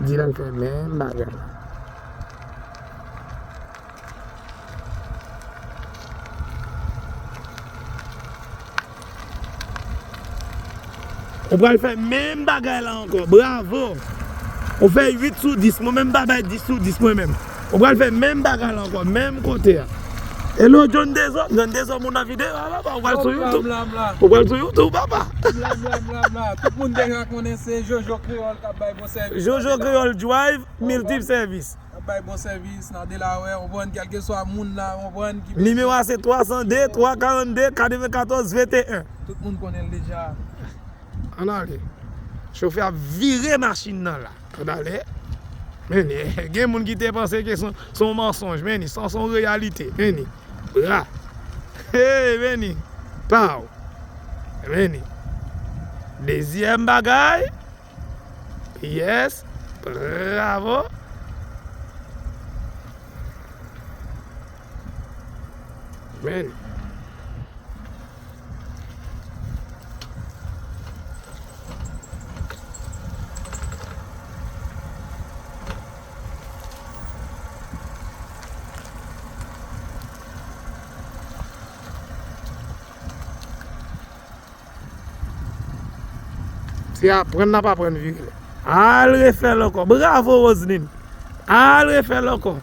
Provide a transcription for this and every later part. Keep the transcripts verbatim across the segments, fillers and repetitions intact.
Di l al fè menm bagay la. Ou pral fè menm bagay la ankò. Bravo! Ou fè uit sou dis. Mwen menm, m pa bay dis sou dis mwen menm. Ou pral fè menm bagay la ankò, menm kote a. Hello, John Dezòm. John Dezòm, ou nan videyo a, papa? Ou pral sou YouTube? Ou pral sou YouTube, papa? Tout moun deja konnen se Jojo Kreyòl k ap bay bon sèvis. Jojo Kreyòl Drive, miltip sèvis. N ap bay bon sèvis nan Delaware, w konprann, kèlkeswa moun la, w konprann, ki bezwen. Nimewo a se twa san de, twa karannde, katrevenkatòz venteyen. Tout moun konnen l deja. Ann ale. Chofè ap vire machin nan la. Ann ale. Men, gen moun ki te panse ke se, se yon mansonj, men sa se yon reyalite. Men, bra. Hey, men, pow. Men, dezyèm bagay. Yes. Bravo. Men. Se aprann n ap aprann vire. Al refè l ankò. Bravo, Roseline. Al refè l ankò.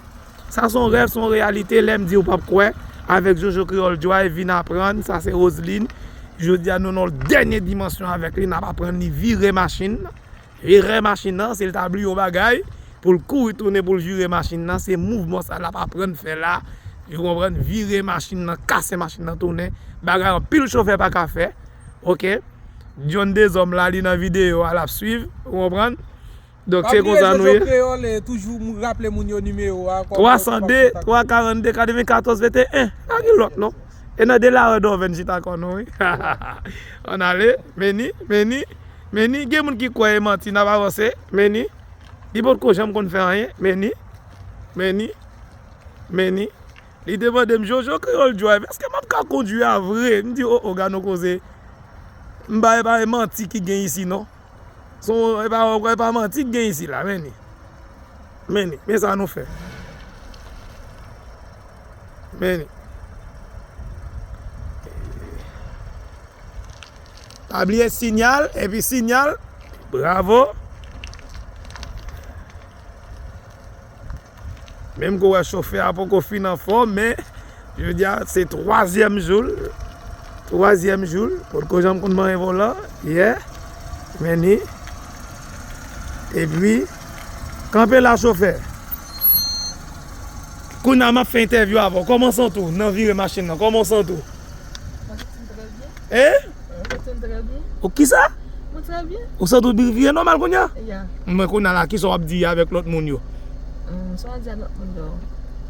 Sa se yon rèv, se yon reyalite. Lè m di ou p ap kwè, avèk Jojo Kreyòl Drive, vin aprann. Sa se Roseline. Jodi a, nou nan yon dènye dimansyon avèk li. N ap aprann li vire machin nan. Vire machin nan, si l ta bliye yon bagay, pou l kouri tounen, pou l vire machin nan, se mouvman sa l ap aprann fè la. Ou konprann? Vire machin nan, kase machin nan tounen. Bagay anpil chofè pa ka fè. Oke? John Dezòm la, li nan videyo a, l ap swiv. Ou konprann? Donk, se konsa nou ye. Jojo Kreyòl, e, toujou mou-, raple moun yo nimewo a. Twa san de, twa karannde, katrevenkatòz venteyen. Pa gen lòt, non. E nan Delaware Dovèn chita kò nou, wi. Ann ale. Meni, meni. Meni, gen moun ki kwè e manti, n ap avanse. Meni, li potko janm konn fè anyen. Meni, meni, meni. Li te mande m, "Jojo Kreyòl Drive, èske m ap ka kondwi a vre?" M di, "O, o, gad yon koze. M pa, e pa manti ki gen isi, non. Se yon, e pa, e pa manti ki gen isi la, meni." Meni, men sa nou fè. Meni. Pa bliye siyal, epi siyal. Bravo. Menm ke w wè chofè a poko fin anfòm, men jodi a se twazyèm jou l. Twazyèm jou l. Potko janm konn manyen volan. Yeah. Meni. Epi, kanpe la, chofè. Kounye a m ap fè entèvyou avè w. Kòman w santi w nan vire machin nan? Kòman w santi w? Mwen santi m trè byen. Hein? Mwen santi m trè byen. Ou kisa? Mwen trè byen. Ou santi w vire nòmal kounye a? Ya. Men kounye a la, kisa w ap di avèk lòt moun yo? Hmm, sa w ap di a lòt moun yo?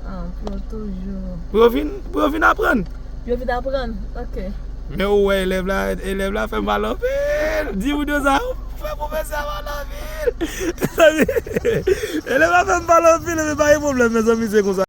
Ah, pou yo toujou. Pou yo vin, pou yo vin aprann. Pou yo vin aprann, ok. Men ou wè elèv la, elèv la fè m pale anpil. Di moun yo sa, ou fè pwofesè a pale anpil. Elèv la fè m pale anpil, men pa gen pwoblèm, mezanmi, se konsa.